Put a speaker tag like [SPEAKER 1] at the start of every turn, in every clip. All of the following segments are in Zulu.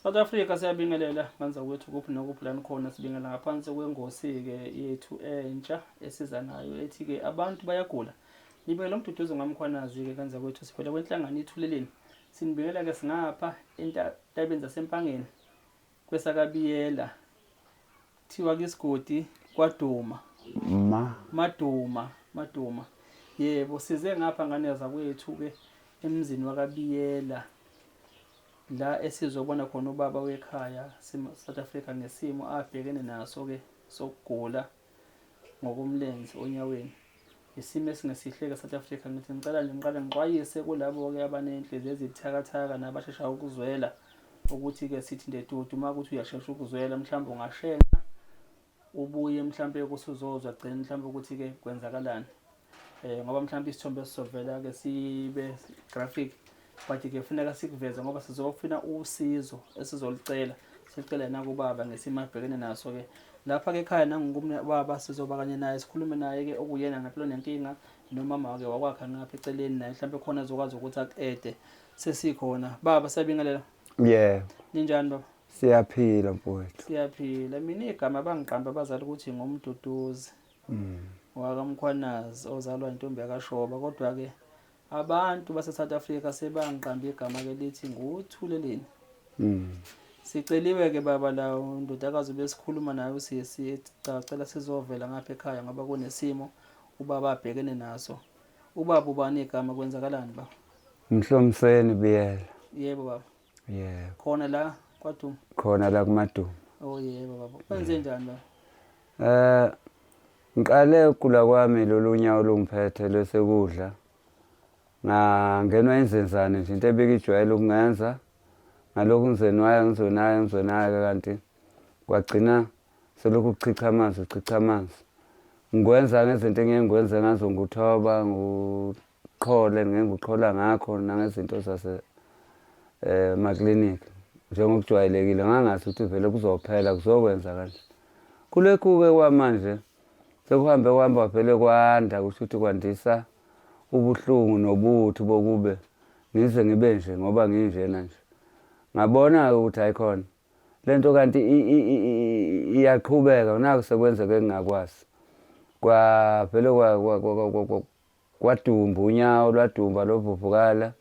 [SPEAKER 1] South Africa siyabingelela nganza kwethu kuphi nokuphi la nikhona sibingelela ngaphansi kwengosi-ke yethu entsha esiza nayo ethi-ke abantu bayagula. Nibingelela uMduduzi ngaMkhwanazi-ke nganza kwethu sivela kwenhlangano iThuleleni. Sinibingelela-ke singapha entabeni zaseMpangeni kwesakaBiyela Kuthiwa kisigodi kwaduma.
[SPEAKER 2] Ma.
[SPEAKER 1] Maduma, Maduma. Yebo, size ngapha ngane zakwethu ke emzini wakaBiyela la esizobona khona ubaba wekhaya South Africa ngesimo abhekene naso ke sokugula ngokomlenze onyaweni. Isimo esingesihle-ke South Africa ngithi ngicela nje ngiqale ngixwayise kulabo-ke abanenhliziyo ezibuthakathaka nabasheshayo ukuzwela ukuthi-ke sithi ndedudu uma kuthi uyashesha ukuzwela mhlawumbe ungashenxa ubuye mhlawumbe kusuzozwa gcina mhlawumbe ukuthi-ke kwenzakalani eh ngoba mhlawumbe isithombe esizovela-ke sibe graphic but ke funeka sikuveze ngoba sizofuna usizo esizolicela sicela nakubaba ngesimo abhekene naso ke lapha ke ekhaya nangubaba sizoba kanye naye sikhulume naye ke okuyena ngempela onenkinga nomama wake wakwakha ngapha eceleni naye mhlawumbe khona azokwazi ukuthi akuede sesikhona baba siyabingelela.
[SPEAKER 2] Yebo.
[SPEAKER 1] Ninjani baba?
[SPEAKER 2] Siyaphila mfowethu.
[SPEAKER 1] Siyaphila. Mina igama bangiqamba abazali ukuthi ngumduduzi. WakaMkhwanazi ozalwa intombi yakashoba kodwa ke Abantu base South Africa sebangiqamba igama ke lithi nguThuleleni. Siceliwe ke baba la undodakazi besikhuluma naye usisi ethi cha cela sizovela ngapha ekhaya ngoba kunesimo ubaba abhekene naso. Ubaba ubani igama kwenzakalani baba?
[SPEAKER 2] Mhlomiseni Biyela.
[SPEAKER 1] Yebo baba.
[SPEAKER 2] Yebo.
[SPEAKER 1] Khona la kwaDuma.
[SPEAKER 2] Khona la kuMaduma.
[SPEAKER 1] Oh yebo baba. Kwenze njani baba?
[SPEAKER 2] Eh ngiqale ukugula kwami lolu nyawo lungiphethe lwesekudla. Ngangenwa inzenzane nje into ebikijwayele ukungenza. Ngalokhu ngizenwaya ngizonaya ngizonaya kanti kwagcina selokhu kuchicha amanzi kuchicha amanzi. Ngikwenza ngezinto engike ngikwenze ngazo nguthoba nguqhole ngike nguqhola ngakho nangezinto zase emaklinikhi njengokujwayelekile ngangazi ukuthi vele kuzophela kuzokwenza kanje. Kulokhu-ke kwamanje sekuhambe kuhamba vele kwanda kusho ukuthi kwandisa ubuhlungu nobuthi bokube ngize ngibe nje ngoba nginjena nje. Ngabona-ke ukuthi hhayi khona le nto kanti iyaqhubeka naku sekwenzeka engingakwazi. Kwavele Kwadumba unyawo lwadumba lovuvukala,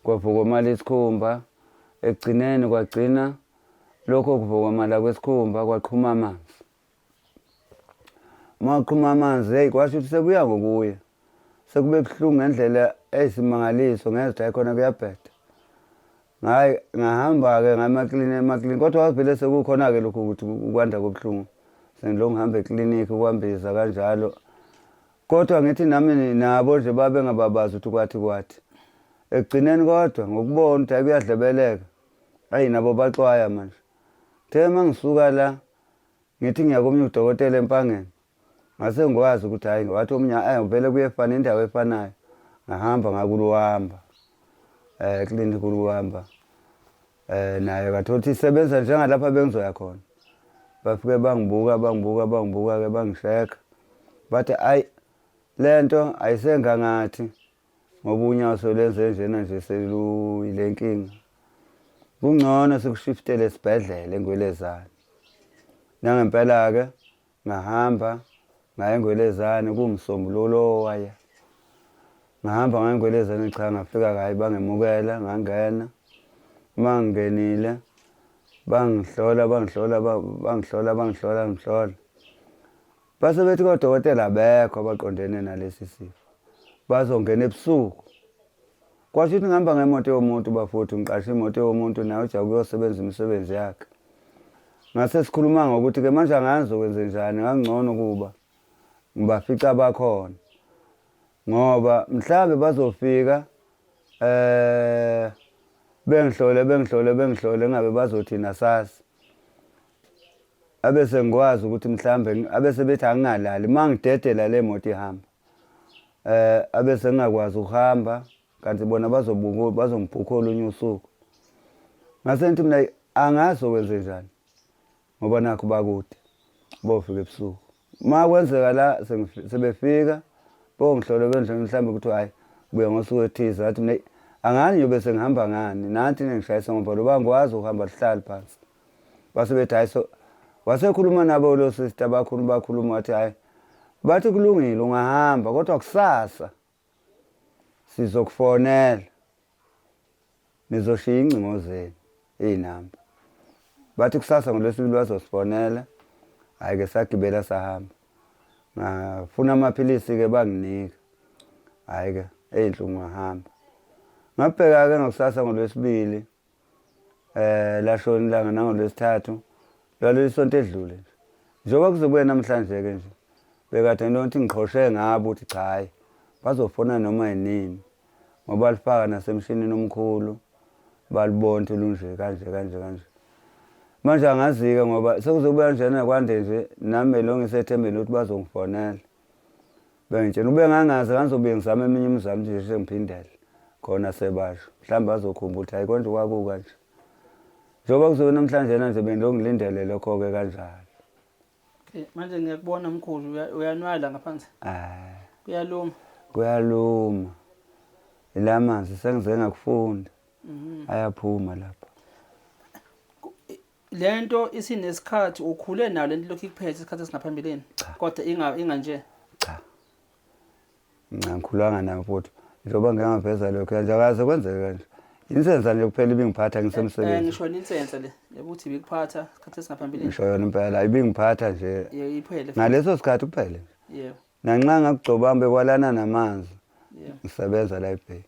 [SPEAKER 2] kwavukomala isikhumba, ekugcineni kwagcina lokho kuvukomala kwesikhumba kwaqhuma amanzi. Uma kuqhuma amanzi, heyi kwasho ukuthi sekuya ngokuya. Sekube buhlungu ngendlela eyisimangaliso ngezwa ukuthi hhayi khona kuyabheda. Ngayi ngahamba-ke ngamaklinikhi emaklinikhi kodwa kwavele sekukhona-ke lokhu ukuthi ukwanda kobuhlungu. Sengilokhu ngihamba eklinikhi kwambiza kanjalo. Kodwa ngithi nami nabo nje babengababazi ukuthi kwathi kwathi. Ekugcineni kodwa ngokubona ukuthi hayi kuyadlebeleka. Ayi nabo baxwaya manje. Ngithe uma ngisuka la ngithi ngiya komunye udokotela eMpangeni. Ngase ngikwazi ukuthi hayi wathi omunye ayi vele kuyefana indawo efanayo. Ngahamba ngakuluhamba. Eh clinic kuluhamba. Eh naye ngathola ukuthi isebenza njengalapha bengizoya khona. Bafike bangibuka bangibuka bangibuka ke bangisheka. Bathi ayi lento ayisengangathi ngoba unyawo selenze njena nje seluyile nkinga. Kungcono sikushiftele esibhedlela eNgwelezane. Nangempela ke Ngahamba ngaya eNgwelezane kuwumsombuluko lowo owaya. Ngahamba ngaya eNgwelezane cha ngafika kayi bangemukela ngangena. Uma ngingenile bangihlola bangihlola bangihlola bangihlola ngihlola. Base bethi kodokotela abekho abaqondene nalesi sifo. Bazongena ebusuku. Kwasho ukuthi ngihamba ngemoto yomuntu bafowethu ngiqashe imoto yomuntu naye ujaha ukuyosebenza imisebenzi yakhe. Ngase sikhuluma ngokuthi ke manje angazi okwenzenjani ngangcono kuba ngibafica bakhona ngoba mhlambe bazofika eh bengihlole bengihlole bengihlole ngabe bazothina sasi abese ngikwazi ukuthi mhlambe abese bethi angingalali mangidedela le moto ihamba eh abese ngingakwazi ukuhamba kanti bona bazobuka bazongibhukha olunye usuku ngase ngithi mina angazi okwenze njani ngoba nakho bakude bofika ebusuku uma kwenzeka la sebefika bongihlola bendlela mhlawumbe ukuthi hhayi buya ngosuku ethize ngathi mina Angani ngiyobe sengihamba ngani nanti ningishayisa ngoba lo bangikwazi ukuhamba lihlali phansi. Base bethi hayi so wasekhuluma nabo lo sister bakhuluma bakhuluma wathi hayi bathi kulungile ungahamba kodwa kusasa sizokufonela nizoshiya ingcingo zenu iy'namba bathi kusasa ngolwesibili bazosifonela hhayi-ke sagibela sahamba ngafuna amaphilisi-ke banginika hhayi-ke ey'nhlungu ngahamba ngabheka-ke ngakusasa ngolwesibili eh lashona ilanga nangolwesithathu lwaluyisonto edlule nje njengoba kuzobuya namhlanje ke nje bekade ngilonto ngiqhoshe ngabo ukuthi cha hayi bazofona noma yinini ngoba lifaka nasemshinini omkhulu balibona ukuthi lunje kanje kanje kanje manje angazi-ke ngoba sekuzobuya njena kwande nje nami lo ngisethembeni ukuthi bazongifonela Bengitshela ube ngangazi ngangizobuye ngizame eminye imizamo nje sengiphindele khona sebasho mhlawumbe bazokhumbula ukuthi hayi konje kwakuka nje njengoba kuzobe namhlanje nje bengilokhu ngilindele lokho-ke kanjalo.
[SPEAKER 1] Okay, manje ngiyakubona mkhulu uyanwala ngaphansi.
[SPEAKER 2] Eh.
[SPEAKER 1] Kuyaluma.
[SPEAKER 2] Kuyaluma. Ila manzi sengize ngakufunda. Ayaphuma lapha.
[SPEAKER 1] Lento isinesikhathi ukhule nayo lento lokhu ikuphethe isikhathi esingaphambilini kodwa inga inganje.
[SPEAKER 2] Cha. Nca ngikhulanga nayo futhi. Njengoba ngike ngaveza lokho kanje akaze kwenzeke kanje. Insensa nje kuphela ibingiphatha ngisemsebenzini.
[SPEAKER 1] Ngisho insensa le yokuthi ibikuphatha isikhathi esingaphambilini.
[SPEAKER 2] Ngisho yona impela ibingiphatha nje.
[SPEAKER 1] Yebo iphele.
[SPEAKER 2] Ngaleso sikhathi kuphele nje.
[SPEAKER 1] Yebo.
[SPEAKER 2] Nanxa ngakugcobamba bekwalana namanzi.
[SPEAKER 1] Yebo.
[SPEAKER 2] Ngisebenza la eBay.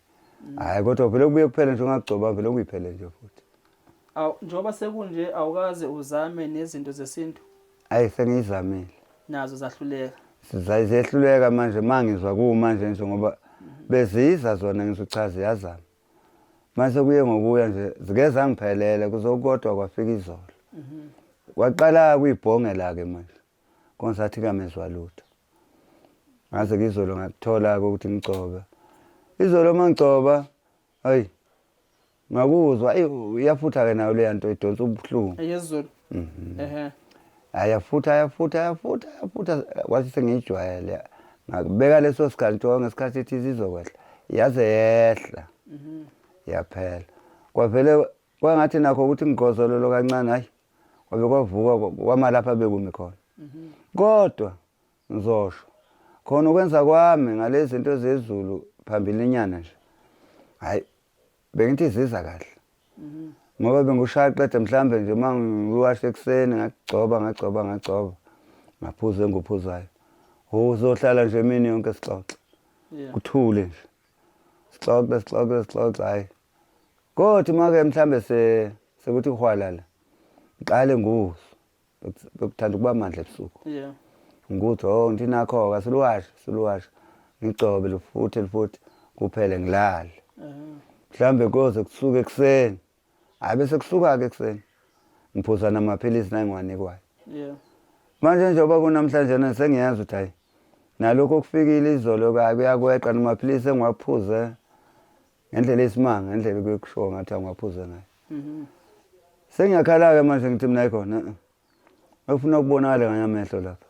[SPEAKER 2] Hayi kodwa vele kubuye kuphele nje ungakugcobanga vele kuyiphele nje futhi.
[SPEAKER 1] Aw njengoba sekunje awukaze uzame nezinto zesintu?
[SPEAKER 2] Ayi sengiyizamile.
[SPEAKER 1] Nazo zahluleka.
[SPEAKER 2] Ziyehluleka manje mangizwa kumanje nje ngoba beziza zona ngizwa cha ziyazama. Mase kuye ngokuya nje zike zangiphelela kuzokodwa kwafika izolo. Kwaqala kuyibhongela ke manje. Konsathi kamezwa lutho. Ngaze kizolo ngakuthola ukuthi ngigcobe. Izolo mangigcoba ayi Ngakuzwa eyi iyafutha-ke nayo leya nto idonsa ubuhlungu.
[SPEAKER 1] Eyezulu. Ehhe.
[SPEAKER 2] Ayafutha ayafutha ayafutha ayafutha kwathi sengiyijwayele. Ngakubeka leso sikhathi kuthiwa ngesikhathi ethize izokwehla. Yaze yehla. Yaphela. Kwavele kwangathi nakho ukuthi ngigozololo kancane hayi. Kwabe kwavuka kwama lapha bekumi khona. Kodwa ngizosho khona ukwenza kwami ngalezi zinto zezulu phambilinyana nje. Hayi Bengithi ziza kahle. Ngoba bengushaya qede mhlambe nje uma ngiwasha ekuseni ngagcoba ngagcoba ngagcoba ngaphuza enguphuzayo. Uzohlala nje emini yonke sixoxe. Kuthule nje. Sixoxe sixoxe sixoxe hayi. Kodwa uma ke mhlambe se sekuthi kuhwalala. Ngiqale nguzwe. Bekuthanda ukuba mandla ebusuku.
[SPEAKER 1] Yeah.
[SPEAKER 2] Ngikuthi oh ngithi nakho-ke asiluwashe siluwashe ngigcobe lufuthe lufuthe kuphele ngilale. Mhlawumbe koze kusuke ekuseni. Hayi bese kusuka-ke ekuseni. Ngiphuza namaphilisi nangiwanikwayo.
[SPEAKER 1] Yeah.
[SPEAKER 2] Manje njengoba kunamhlanje na sengiyazi ukuthi hayi nalokho okufikile izolo kabi kuyakweqa namaphilisi engiwaphuze ngendlela eyisimanga ngendlela ekuyokushiwo ngathi angiwaphuze ngayo. Sengiyakhala-ke manje ngithi mina ayikhona ngifuna ukubonakala nganye amehlo lapha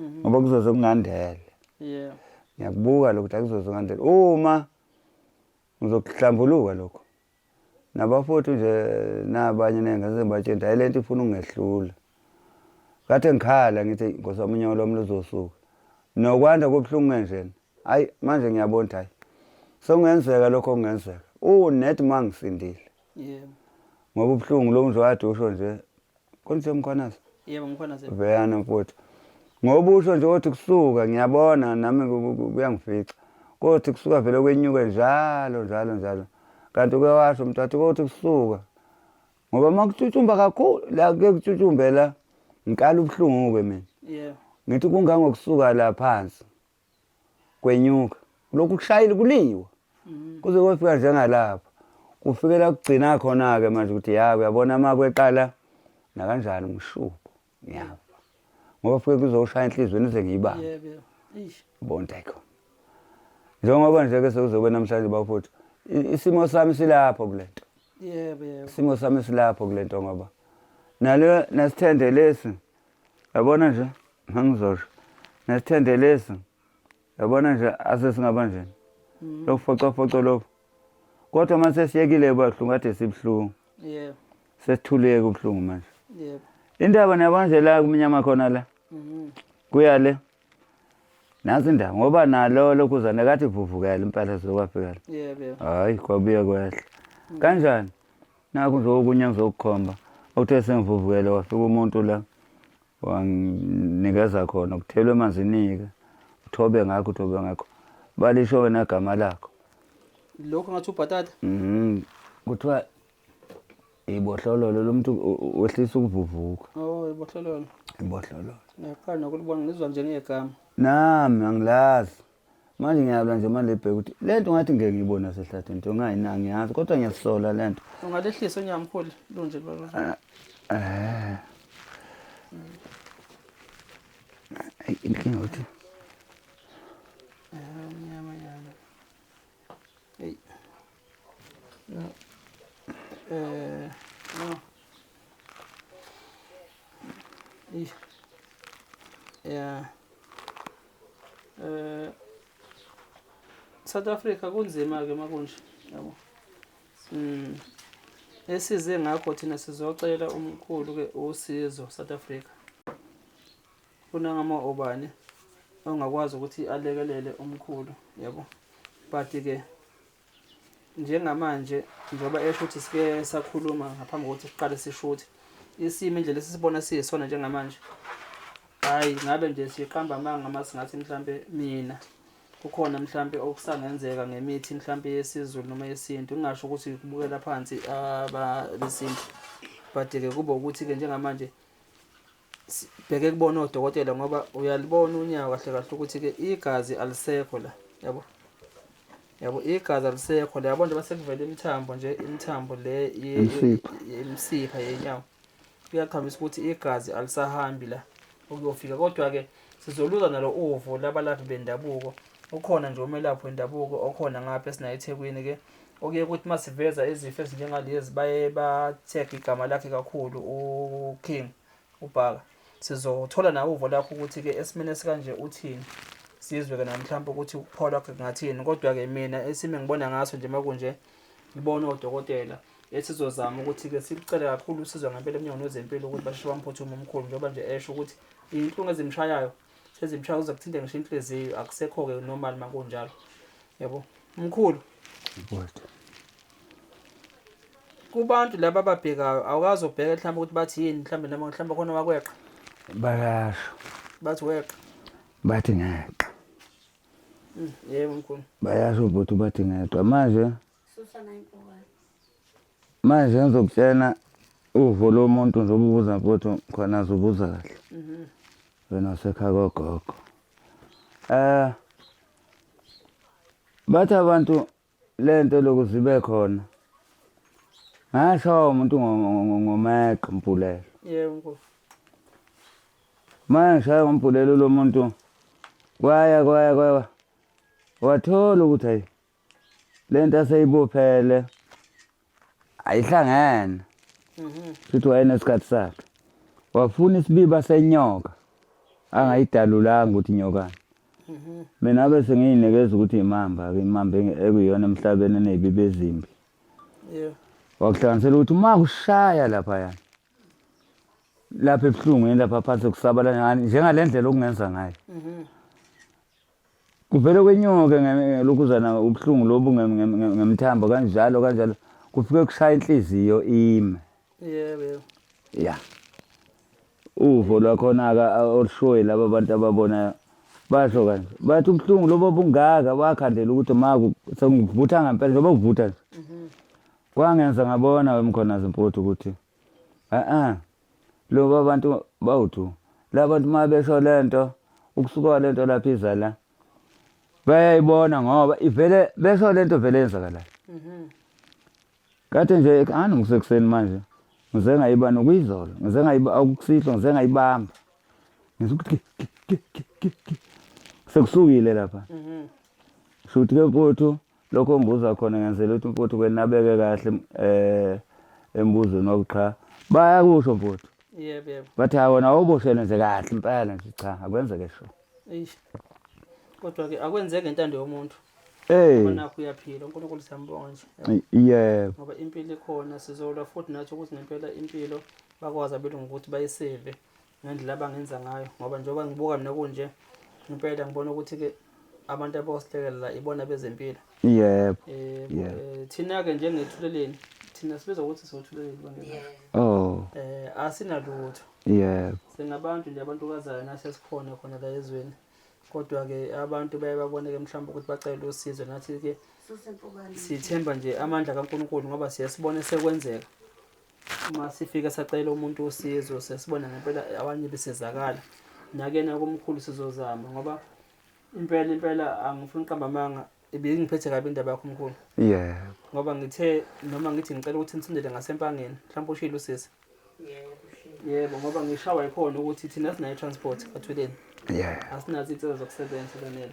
[SPEAKER 2] ngoba kuzoze kungandele.
[SPEAKER 1] Yeah.
[SPEAKER 2] Ngiyakubuka lokhu ukuthi akuzoze kungandele. Uma ngizokuhlambuluka lokho nabafowethu nje nabanye nengase ngibatshela ukuthi hayi lento ifuna ukungehlula. Kade ngikhala ngithi Nkosi wami unyawo lwami luzosuka. Nokwanda kobuhlungu kanjena. Hayi manje ngiyabona ukuthi hayi sekungenzeka lokho okungenzeka. Unet mangisindile.
[SPEAKER 1] Yebo.
[SPEAKER 2] Ngoba ubuhlungu lo nje kade usho nje konje Mkhwanazi.
[SPEAKER 1] Yebo Mkhwanazi.
[SPEAKER 2] Veyana mfowethu. Ngoba usho nje ukuthi kusuka ngiyabona nami kuyangifica. Kothi kusuka vele kwenyuke njalo njalo njalo. Kanti uke washo umuntu wathi kothi kusuka ngoba uma kutshutshumba kakhulu la kuye kutshutshumbe la ngikala ubuhlungu-ke mina.
[SPEAKER 1] Yebo.
[SPEAKER 2] Ngithi kungangokusuka la phansi kwenyuka lokhu kushayile kuliwa kuze kofika njengalapha kufikela kugcina khona-ke manje ukuthi ya uyabona uma kweqala nakanjani ngishubo ngiyafa ngoba fike kuzoshaya enhliziyweni ize ngiyibambe
[SPEAKER 1] Yebo. yebo. Eish.
[SPEAKER 2] bonke ayikho njengoba nje ke sekuzobe namhlanje bafowethu isimo sami silapho kule nto
[SPEAKER 1] Yebo yebo.
[SPEAKER 2] isimo sami silapho kule nto ngoba nale nasithende lesi yabona nje ngangizosho nesithende lesi yabona nje ase singaba njena lokufocofoco lokhu. Kodwa uma sesiyekile bahlungu kade sibuhlungu.
[SPEAKER 1] Yebo.
[SPEAKER 2] Sesithuleke ubuhlungu manje.
[SPEAKER 1] Yebo.
[SPEAKER 2] Indaba niyabona nje la kumnyama khona la. Kuya le. Nansi indaba ngoba nalo lokhuzane kade ivuvukela impela sekwafika la.
[SPEAKER 1] Yebo yebo.
[SPEAKER 2] Hayi kwabuye kwehla. Kanjani? Nakhu nje okunye ngizokukhomba. Okuthe sengivuvukele wafika umuntu la wanginikeza khona kuthelwe emanzini-ke uthobe ngakho uthobe ngakho balisho wena gama lakho.
[SPEAKER 1] Lokho ngathi ubhatata.
[SPEAKER 2] Kuthiwa ibohlololo lo muntu wehlisa ukuvuvuka.
[SPEAKER 1] Oh, ibohlololo.
[SPEAKER 2] Ibohlololo.
[SPEAKER 1] Ngiyaqala nokulibona ngizwa nje ngegama.
[SPEAKER 2] Nami angilazi. Manje ngiyalwa nje manje lebheka ukuthi le nto ngathi ngeke ngiyibone nasehlathini into ngayina ngiyazi kodwa ngiyasola le nto.
[SPEAKER 1] Ungalehlisa unyawo mkhulu lunje baba.
[SPEAKER 2] Eh. Ayi inkinga ukuthi
[SPEAKER 1] Mnyama nyana. Hey. No. No. Eish. Yeah. South Africa kunzima ke makunje yabo. Esize ngakho thina sizocela umkhulu ke usizo South Africa. Kunangama obani ongakwazi ukuthi alekelele umkhulu yabo. But ke njengamanje njengoba esho ukuthi sike sakhuluma ngaphambi kokuthi siqale sishuthe isimo indlela esisibona siyisona njengamanje, hhayi ngabe nje siqamba amanga uma singathi mhlampe mina kukhona mhlampe okusangenzeka ngemithi mhlampe yesiZulu noma yesintu, ngingasho ukuthi kubukela phansi abesintu, but-ke kube ukuthi-ke njengamanje bheke kubona odokotela ngoba uyalibona unyawo kahle kahle ukuthi-ke igazi alisekho la yabo. Yabo igazi alisekho la yabo nje basekuvela imithambo nje imithambo le imisipha yenyawo. Kuyaqhambisa ukuthi igazi alisahambi la ukuyofika kodwa-ke sizoluza nalo uvo labalaphi bendabuko. Ukhona nje umelaphi wendabuko okhona ngapha esinayo eThekwini ke okuye ukuthi masiveza izifo ezinjengalezi baye ba-tag igama lakhe kakhulu uKing uBhaka. Sizothola nawe uvo lakho ukuthi-ke esimeni esikanje uthini, sizwe-ke na mhlawumbe ukuthi ukuphola kwakhe kungathini. Kodwa-ke mina esimo engibona ngaso nje makunje ngibona odokotela esizozama ukuthi-ke sicele kakhulu usizo ngempela emnyangweni wezempilo ukuthi basheshe bamphuthume umkhulu njengoba nje esho ukuthi iy'nhlungu ezimshayayo sezimshaya kuze kuthinte ngisho inhliziyo akusekho-ke normal makunjalo yabo mkhulu. Kubantu laba ababhekayo awukaze ubheke mhlawumbe ukuthi bathi yini mhlawumbe noma mhlawumbe khona wakweqa.
[SPEAKER 2] Bayasho.
[SPEAKER 1] Bathi weqa.
[SPEAKER 2] Bathi ngeqa.
[SPEAKER 1] Yebo mkhulu.
[SPEAKER 2] Bayasho ukuthi bathi ngeqa manje. Manje ngizokutshela uvo lomuntu nje ubuza mfowethu khona azobuza kahle. Wena usekhaya kogogo. Bathi abantu lento lokhu zibe khona. Ngasho umuntu ngomeqo mbhulelo.
[SPEAKER 1] Yebo mkhulu.
[SPEAKER 2] Manje ngishaya ngombhulelo lo muntu kwaya kwaya kwaya wathola ukuthi hayi lento aseyibophele ayihlangene. Futhi wayenesikhathi sakhe. Wafuna isibiba senyoka angayidalulanga ukuthi inyokani. Mina bese ngiyinikeza ukuthi imamba ke imamba ekuyiyona emhlabeni enezibiba ezimbi.
[SPEAKER 1] Yebo.
[SPEAKER 2] Wakuhlanganisela ukuthi uma kushaya lapha yana lapha ebuhlungwini lapha phansi kusabalala njengale ndlela okungenza ngayo. Kuvele kwenyuke ngelokhuzana ubuhlungu lobu ngemthambo kanjalo kanjalo kufike kushaya inhliziyo ime.
[SPEAKER 1] Yebo yebo.
[SPEAKER 2] Ya. Uvo lwakhona-ke olushoyo laba abantu ababona basho kanje bathi ubuhlungu lobo bungaka wakhandela ukuthi ma sengivutha ngempela njengoba kuvutha nje. Kwangenza ngabona wemkhonazi mfowethu ukuthi a-a loba abantu bawuthi laba bantu uma besho lento ukusuka lento lapha iza la bayayibona ngoba ivele besho lento vele yenzakalayo. Kade nje ani ngisekuseni manje ngize ngayiba nokuyizolo ngize ngayiba akusihlwa ngize ngayibamba ngize ukuthi sekusukile lapha. Shuthi ke mfowethu lokho ngibuza khona ngenzela ukuthi mfowethu kwenabeke kahle embuzweni wakuqha bayakusho mfowethu.
[SPEAKER 1] Yebo yebo.
[SPEAKER 2] Bathi hayi wona awuboshelwe nje kahle impela nje cha akwenzeke sho.
[SPEAKER 1] Eish. Kodwa ke akwenzeke intando yomuntu.
[SPEAKER 2] Hey.
[SPEAKER 1] Ngoba nakho uyaphila, uNkulunkulu siyambonga nje.
[SPEAKER 2] Yebo.
[SPEAKER 1] Ngoba impilo ikhona, sizolwa futhi nathi ukuthi ngempela impilo bakwazi abelungu ukuthi bayiseve ngendlela abangenza ngayo, ngoba njengoba ngibuka mina kunje impela ngibona ukuthi-ke abantu abosilekelela ibona bezempilo.
[SPEAKER 2] Yebo.
[SPEAKER 1] Yebo. Thina-ke njengethuleleni, thina sibizwa ukuthi siwuthuleleni bangena.
[SPEAKER 2] Oh.
[SPEAKER 1] Asinalutho.
[SPEAKER 2] Yebo.
[SPEAKER 1] Singabantu nje abantukazana nathi esikhona khona la ezweni. Kodwa-ke abantu baye babone-ke mhlawumbe ukuthi bacele usizo, nathi-ke sithemba nje amandla kaNkulunkulu ngoba siyasibona sekwenzeka. Uma sifika sacela umuntu usizo, siyasibona ngempela abanye besizakala. Nakena komkhulu sizozama ngoba impela impela angifuni uqamba amanga, ibingiphethe kabi indaba yakho mkhulu.
[SPEAKER 2] Yebo.
[SPEAKER 1] Ngoba ngithe noma ngithi ngicela ukuthi nisondele ngasempangeni, mhlawumbe ushilo usisi. Yebo, ngoba ngishawa yikhona ukuthi thina sinayo transport kathuleni.
[SPEAKER 2] Yebo.
[SPEAKER 1] Asinazo iy'nsiza zokusebenza zanele.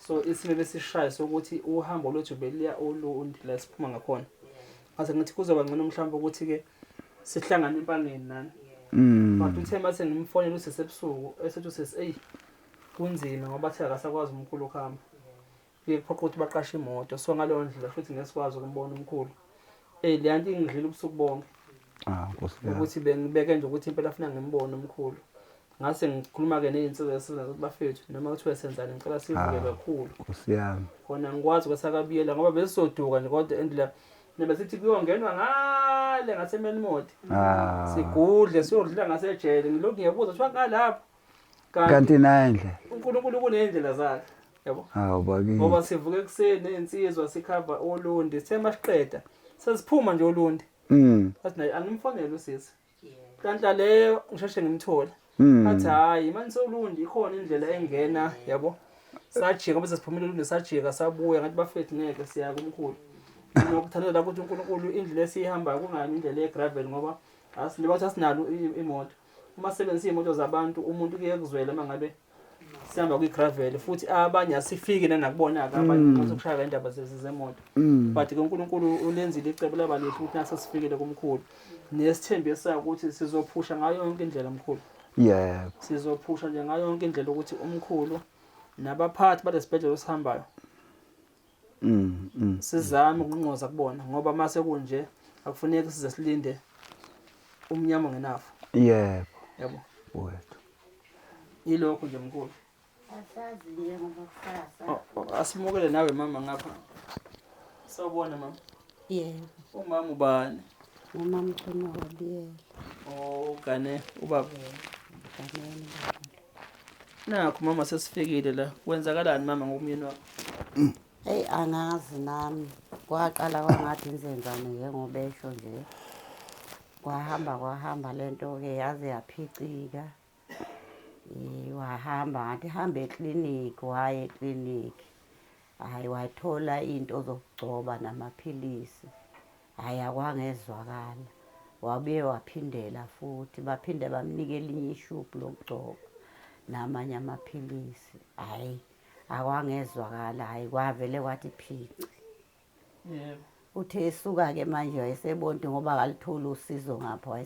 [SPEAKER 1] So isimo besishaye sokuthi uhambo lwethu beliya olundi la siphuma ngakhona. Ngase ngithi kuzoba ngcono mhlawumbe ukuthi-ke sihlangane empangeni nani. But uthe mase ngimfonela usisi ebusuku, esethi usisi eyi kunzima ngoba athe akasakwazi umkhulu ukuhamba. Kuye kuphoqa ukuthi baqashe imoto. So ngaleyo ndlela futhi ngeke sikwazi ukumbona umkhulu. Eyi le nto ingidlile ubusuku bonke.
[SPEAKER 2] Ah, Nkosi yami.
[SPEAKER 1] Ukuthi bengibeke nje ukuthi impela funa ngimbone umkhulu. Ngase ngikhuluma-ke ney'nsizwa esizayo ukuthi bafethu noma kuthiwa senzani ngicela sivuke kakhulu.
[SPEAKER 2] Nkosi yami.
[SPEAKER 1] Khona ngikwazi kwesakabiyela ngoba besizoduka nje kodwa endlela nebe sithi kuyongenwa ngale ngaseMelmoth. Sigudle siyodlula ngasejele, ngilokhu ngiyabuza kuthiwa ngalapho.
[SPEAKER 2] Kanti naye ndlela.
[SPEAKER 1] uNkulunkulu kuney'ndlela zakhe. Yabo.
[SPEAKER 2] Hawu bakithi.
[SPEAKER 1] Ngoba sivuke ekuseni ney'nsizwa sikhava Olundi, sithe masiqeda sesiphuma nje Olundi. Athi naye angimfonele usisi. Nhlanhla leyo ngisheshe ngimthole. Athi hayi manje solundi ikhona indlela engena yabo. Sajika bese siphumile Olundi, sajika sabuya ngathi bafethu ngeke siya kumkhulu. Nokuthandela ukuthi uNkulunkulu indlela esiyihambayo kungani indlela yegravel ngoba asinibathi asinalo imoto. Uma sebenzisa imoto zabantu umuntu kuye kuzwele mangabe sihamba kwigravel futhi abanye asifiki nanakubona-ke abanye nxa sokushaya indaba zemoto. But ke uNkulunkulu ulenzile icebo laba lihle ukuthi nase sifikile kumkhulu. Nesithembisayo ukuthi sizophusha ngayo yonke indlela mkhulu.
[SPEAKER 2] Yebo.
[SPEAKER 1] Sizophusha nje ngayo yonke indlela ukuthi umkhulu nabaphathi balesibhedlela osihambayo sizame ukunqoza kubona ngoba mase kunje akufuneki size silinde umnyama ngenafu.
[SPEAKER 2] Yebo.
[SPEAKER 1] Yabo.
[SPEAKER 2] Wethu.
[SPEAKER 1] Yilokho nje mkhulu.
[SPEAKER 3] Asazi nje ngoba kusasa.
[SPEAKER 1] Asimukele nawe mama ngapha. Sawubona mama.
[SPEAKER 3] Yebo.
[SPEAKER 1] Umama ubani?
[SPEAKER 3] Umama Mchunu waBiyela.
[SPEAKER 1] Oh, gane ubaba.
[SPEAKER 3] Ganeni.
[SPEAKER 1] Nakho mama sesifikile la. Kwenzakalani mama ngokumyeni wakho?
[SPEAKER 3] Hey angazi nami. Kwaqala kwangathi inzenzane njengobesho nje. Kwahamba kwahamba lento ke yaze yaphicika. Wahamba ngathi hamba eklinikhi, waya eklinikhi. Hhayi wathola into zokugcoba namaphilisi. Hhayi akwangezwakala. Wabuye waphindela futhi, baphinde bamnika elinye ishubhu lokugcoba namanye amaphilisi. Hhayi akwangezwakala, hhayi kwavele kwathi phici.
[SPEAKER 1] Yebo.
[SPEAKER 3] Uthe esuka-ke manje wayesebonti ngoba akalitholi usizo ngapha,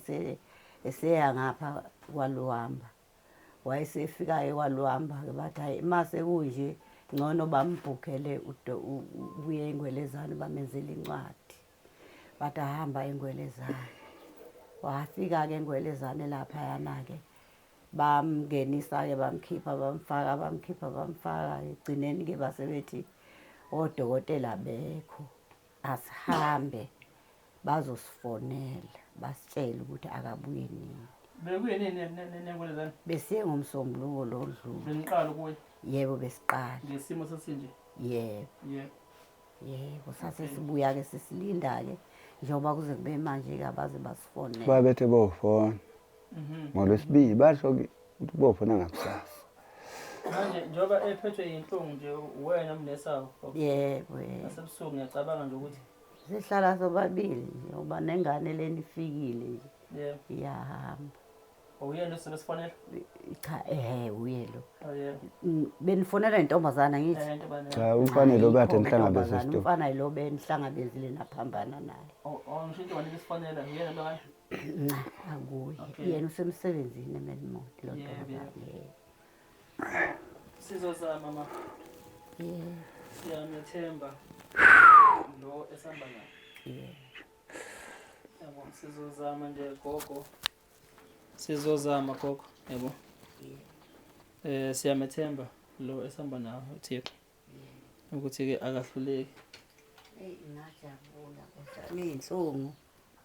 [SPEAKER 3] eseya ngapha kwaLuhamba. Wayesefika-ke kwaLuhamba-ke bathi hhayi mase kunje ngcono bambhukhele ubuye eNgwelezane bamenzele incwadi. Bathi ahamba eNgwelezane. Wafika-ke eNgwelezane laphayana-ke bamngenisa-ke bamkhipha bamfaka bamkhipha bamfaka. Ekugcineni-ke base bethi odokotela bekho asihambe bazosifonela basitshele ukuthi akabuye nini.
[SPEAKER 1] Bekuye nini neNgwelezane?
[SPEAKER 3] Besiye ngomsombuluko lo odlule.
[SPEAKER 1] Beniqala ukuya?
[SPEAKER 3] Yebo besiqala.
[SPEAKER 1] Ngesimo sesinje?
[SPEAKER 3] Yebo.
[SPEAKER 1] Yebo.
[SPEAKER 3] Yebo, sase sibuya-ke sisilinda-ke njengoba kuze kube manje-ke abaze basifonele.
[SPEAKER 2] Babethe bofona. NgoLwesibili basho ukuthi bofona ngakusasa.
[SPEAKER 1] Manje njengoba ephethwe yinhlungu nje wena mnesawo.
[SPEAKER 3] Yebo, yebo.
[SPEAKER 1] Nasebusuku ngiyacabanga nje ukuthi
[SPEAKER 3] sihlala sobabili nje ngoba nengane leni ifikile nje.
[SPEAKER 1] Yebo.
[SPEAKER 3] Iyahamba.
[SPEAKER 1] Uyena osebesifonela?
[SPEAKER 3] Cha, uye lo.
[SPEAKER 1] Oh yebo.
[SPEAKER 3] Benifonela intombazana ngithi?
[SPEAKER 1] Intombazana.
[SPEAKER 2] Cha, umfana lo kade nihlangabeze
[SPEAKER 3] Intombazana,
[SPEAKER 2] isitolo.
[SPEAKER 3] Umfana lo benihlangabezile naphambana naye.
[SPEAKER 1] Oh, oh, ngisho intombazana ibisifonela, uyena lo kanye?
[SPEAKER 3] Nca, akuye.
[SPEAKER 1] Okay.
[SPEAKER 3] Yena usemsebenzini eMelmoth lo
[SPEAKER 1] Yebo,
[SPEAKER 3] ntombazana.
[SPEAKER 1] yebo. Sizozama mama.
[SPEAKER 3] Yebo.
[SPEAKER 1] Siyamethemba lo esihamba naye.
[SPEAKER 3] Yeah.
[SPEAKER 1] Yabo sizozama nje gogo. Sizozama gogo, yabo.
[SPEAKER 3] Yeah.
[SPEAKER 1] Eh siyamethemba lo esihamba naye uThixo. Ukuthi ke akahluleki.
[SPEAKER 3] Eyi ngajabula Nkosi yami iy'nhlungu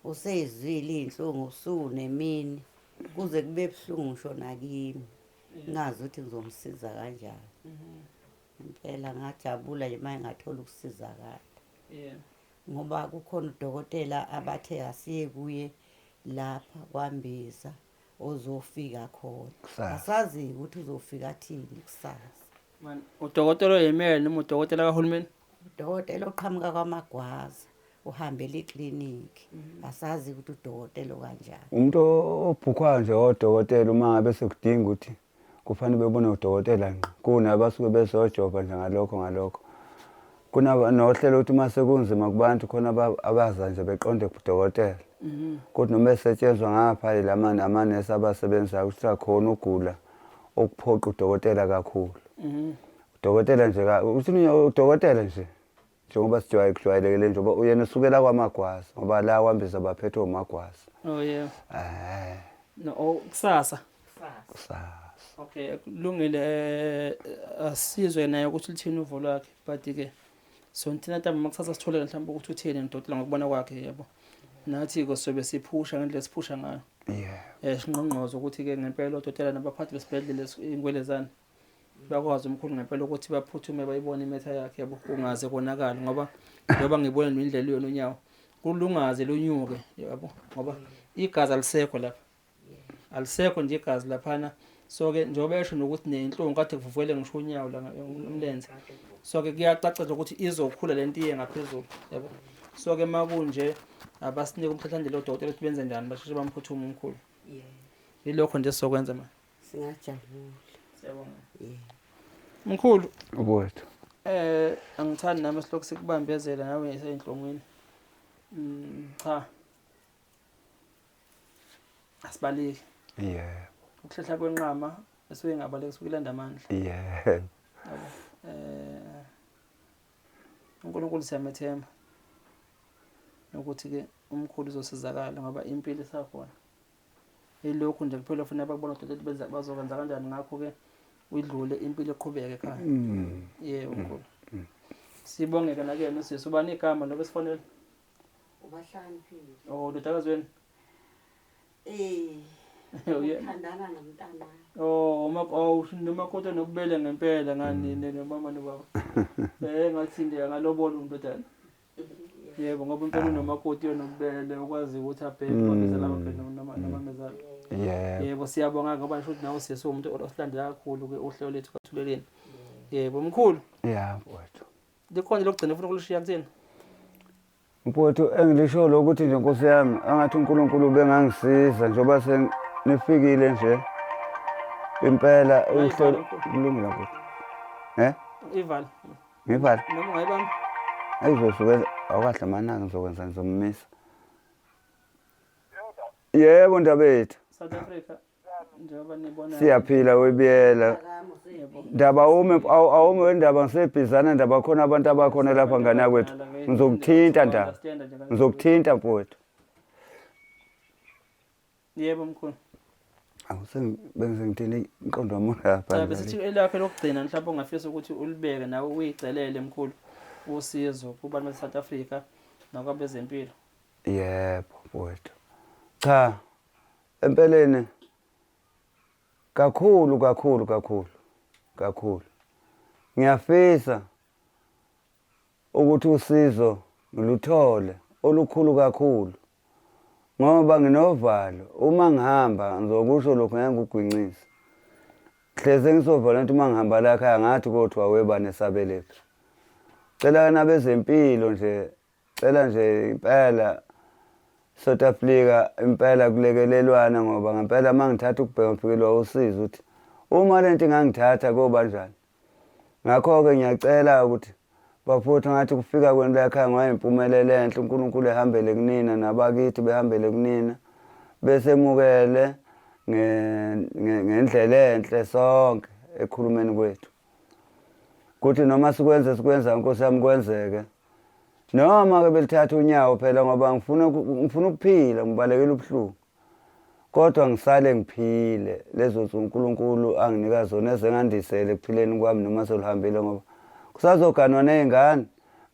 [SPEAKER 3] useyizwile iy'nhlungu usuku nemini kuze kube buhlungu ngisho nakimi ngingazi ukuthi ngizomsiza kanjani. Impela ngajabula nje uma ngingathola ukusizakala.
[SPEAKER 1] Yeah.
[SPEAKER 3] Ngoba kukhona udokotela abathe asiye kuye lapha kwaMbiza ozofika khona.
[SPEAKER 2] Kusasa.
[SPEAKER 3] Asazi ukuthi uzofika athini kusasa.
[SPEAKER 1] Man, udokotela oyimele noma udokotela kahulumeni?
[SPEAKER 3] Udokotela oqhamuka kwaMagwaza uhambela iklinikhi. Asazi ukuthi udokotela okanjani.
[SPEAKER 2] Umuntu obhukhwayo nje odokotela uma ngabe sekudinga ukuthi kufanele bebone udokotela ngqo kunabasuke bezojova nje ngalokho ngalokho nohlelo ukuthi uma sekunzima kubantu khona abaza nje beqonde kudokotela kodwa noma esetshenzwa ngapha yila amanesi abasebenzayo ukuthi akhona ugula okuphoqa udokotela kakhulu. Udokotela nje uthi udokotela nje njengoba sijwayele kujwayelekile njengoba uyena usukela kwaMagwaza ngoba la kwambiza baphethwe uMagwaza.
[SPEAKER 1] Oh yeah.
[SPEAKER 2] Eh.
[SPEAKER 1] No, oh, kusasa.
[SPEAKER 2] Kusasa.
[SPEAKER 1] Okay, kulungile eh asizwe naye ukuthi lithini uvo lwakhe but ke sonthina ntambama kusasa sithole mhlawumbe ukuthi uthini ngidokotela ngokubona kwakhe yebo. Nathi ke sobe siphusha ngendlela esiphusha ngayo.
[SPEAKER 2] Yeah.
[SPEAKER 1] Eh sinqonqozo ukuthi ke ngempela odokotela nabaphathi besibhedlela ingwelezana bakwazi umkhulu ngempela ukuthi baphuthume bayibone imetha yakhe yabo kungaze konakala ngoba njengoba ngibona nendlela yona unyawo kulungaze lunyuke yabo ngoba igazi alisekho lapha alisekho nje igazi laphana so ke njengoba esho nokuthi nenhlungu kade kuvuvele ngisho unyawo la umlenze so ke kuyacaca nje ukuthi izokhula lento iye ngaphezulu yabo so ke makunje abasinike umhlahlandlela odokotela ukuthi benze njani basheshe bamphuthume umkhulu
[SPEAKER 3] Yeah.
[SPEAKER 1] yilokho nje sizokwenza ma
[SPEAKER 3] Singajabula.
[SPEAKER 1] Siyabonga.
[SPEAKER 3] Yeah.
[SPEAKER 1] Mkhulu,
[SPEAKER 2] Mfowethu.
[SPEAKER 1] Angithandi nami silokhu sikubambezela nawe eseyinhlungwini. Cha. Asibaleki.
[SPEAKER 2] Yebo.
[SPEAKER 1] Ukuhlehla kwenqama esuke ingabaleki suke ilanda amandla.
[SPEAKER 2] Yebo.
[SPEAKER 1] Yabo. uNkulunkulu siyamethemba ukuthi ke umkhulu uzosizakala ngoba impilo isakhona. Ilokhu nje kuphela ufuna bakubona odokotela benza bazokwenza kanjani ngakho ke uyidlule impilo iqhubeke ekhaya. Yebo mkhulu. Sibongeke nakuyena usisi ubani igama lobe sifonele?
[SPEAKER 3] Ubahlakaniphile.
[SPEAKER 1] Oh ndodakazi wenu.
[SPEAKER 3] Eh.
[SPEAKER 1] Uye.
[SPEAKER 3] Uthandana nomntana.
[SPEAKER 1] Oh uma oh nomakoti nokubele ngempela ngani nomama nobaba. Ngathi nje ngalobola umntwana. Yebo ngoba impela unomakoti onobubele ukwazi ukuthi abheke babizela ababheke noma nomamezala.
[SPEAKER 2] Yebo.
[SPEAKER 1] Yebo siyabonga ngoba ngisho ukuthi nawe sisi umuntu osilandela kakhulu ke uhlelo lethu kaThuleleni. Yebo mkhulu.
[SPEAKER 2] Yeah mfowethu.
[SPEAKER 1] Likhona lokugcina ufuna ukulishiya kuthina?
[SPEAKER 2] Mfowethu engilisho lokuthi nje Nkosi yami angathi uNkulunkulu bengangisiza njengoba senifikile nje impela uhlelo kulungile mfowethu. Eh?
[SPEAKER 1] Ivala.
[SPEAKER 2] Ngivala.
[SPEAKER 1] Noma ungayibamba.
[SPEAKER 2] Ayizosuke awukahle manaka ngizokwenza ngizommisa. Yebo ndabethu.
[SPEAKER 1] South Africa njengoba nibona
[SPEAKER 2] Siyaphila webiyela. Ndaba awume awume wendaba ngisebhizana ndaba khona abantu abakhona lapha ngane yakwethu. Ngizokuthinta ndaba. Ngizokuthinta mfowethu.
[SPEAKER 1] Yebo mkhulu.
[SPEAKER 2] Awu sengibengithini inqondo wami lapha.
[SPEAKER 1] Cha bese elakhe lokugcina mhlawumbe ungafisa ukuthi ulibeke nawe uyicelele mkhulu usizo kubantu base South Africa nakwabezempilo.
[SPEAKER 2] Yebo mfowethu. Cha empeleni kakhulu kakhulu kakhulu kakhulu. Ngiyafisa ukuthi usizo ngiluthole olukhulu kakhulu ngoba nginovalo uma ngihamba ngizokusho lokhu ngeke ngikugwincise. Hleze ngisovala ukuthi uma ngihamba la ekhaya ngathi kothiwa webani esabelephi. Cela nabezempilo nje cela nje impela South Africa impela kulekelelwana ngoba ngempela uma ngithatha ukubheka ngifikelwa usizi ukuthi uma lento ingangithatha koba njani. Ngakho-ke ngiyacela ukuthi bafowethu ngathi kufika kwenu la ekhaya ngoba impumelelo enhle uNkulunkulu ehambele kunina nabakithi behambele kunina besemukele ngendlela enhle sonke ekhulumeni kwethu. Kuthi noma sikwenze sikwenza Nkosi yami kwenzeke. Noma ke belithatha unyawo phela ngoba ngifuna ngifuna ukuphila ngibalekela ubuhlungu. Kodwa ngisale ngiphile lezo nsuku uNkulunkulu anginika zona ezengandisele ekuphileni kwami noma soluhambile ngoba kusazoganwa nezingane.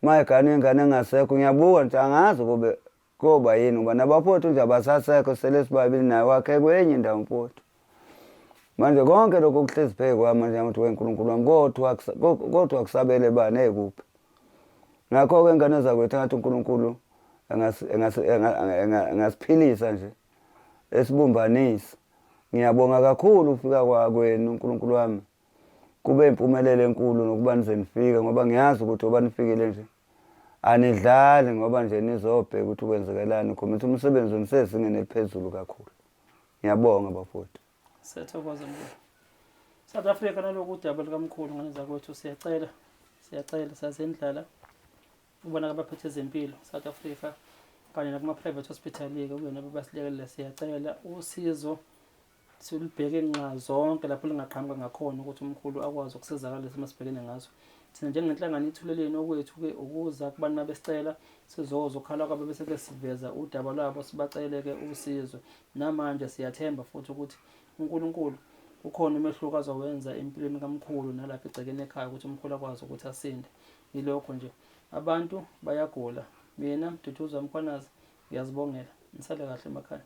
[SPEAKER 2] Uma eganwa ingane engasekho ngiyabuka nje angazi kube koba yini ngoba nabafowethu nje abasasekho sele sibabili naye wakhe kwenye indawo mfowethu. Manje konke lokho kuhlezi phezu kwami manje ukuthi weNkulunkulu wami kodwa kodwa kusabele bani ekuphi. Ngakho-ke ingane zakwethu engathi uNkulunkulu engasiphilisa nje esibumbanise. Ngiyabonga kakhulu ukufika kwenu uNkulunkulu wami. Kube impumelelo enkulu nokuba nize nifike ngoba ngiyazi ukuthi oba nifikile nje anidlali ngoba nje nizobheka ukuthi kwenzekelani khombisa umsebenzi wenu sezingeni eliphezulu kakhulu. Ngiyabonga bafowethu.
[SPEAKER 1] Siyathokoza mkhulu. South Africa naloku udaba lukamkhulu ngane zakwethu siyacela siyacela sazendlala ubona abaphethe ezempilo South Africa kanye nakuma-private hospital-ke kuyona basilekelela siyacela usizo silubheke nxa zonke lapho lingaqhamuka ngakhona ukuthi umkhulu akwazi ukusizakala lesimo sibhekene ngaso thina njengenhlangano ithuleleni okwethu-ke ukuza kubantu mabesicela sizoza ukukhala kwabo bese-ke siveza udaba lwabo sibacele-ke usizo namanje siyathemba futhi ukuthi uNkulunkulu ukhona umehluko azowenza empilweni kamkhulu nalapha egcekeni ekhaya ukuthi umkhulu akwazi ukuthi asinde yilokho nje abantu bayagula mina Mduduzi Mkhwanazi ngiyazibongela nisale kahle emakhaya.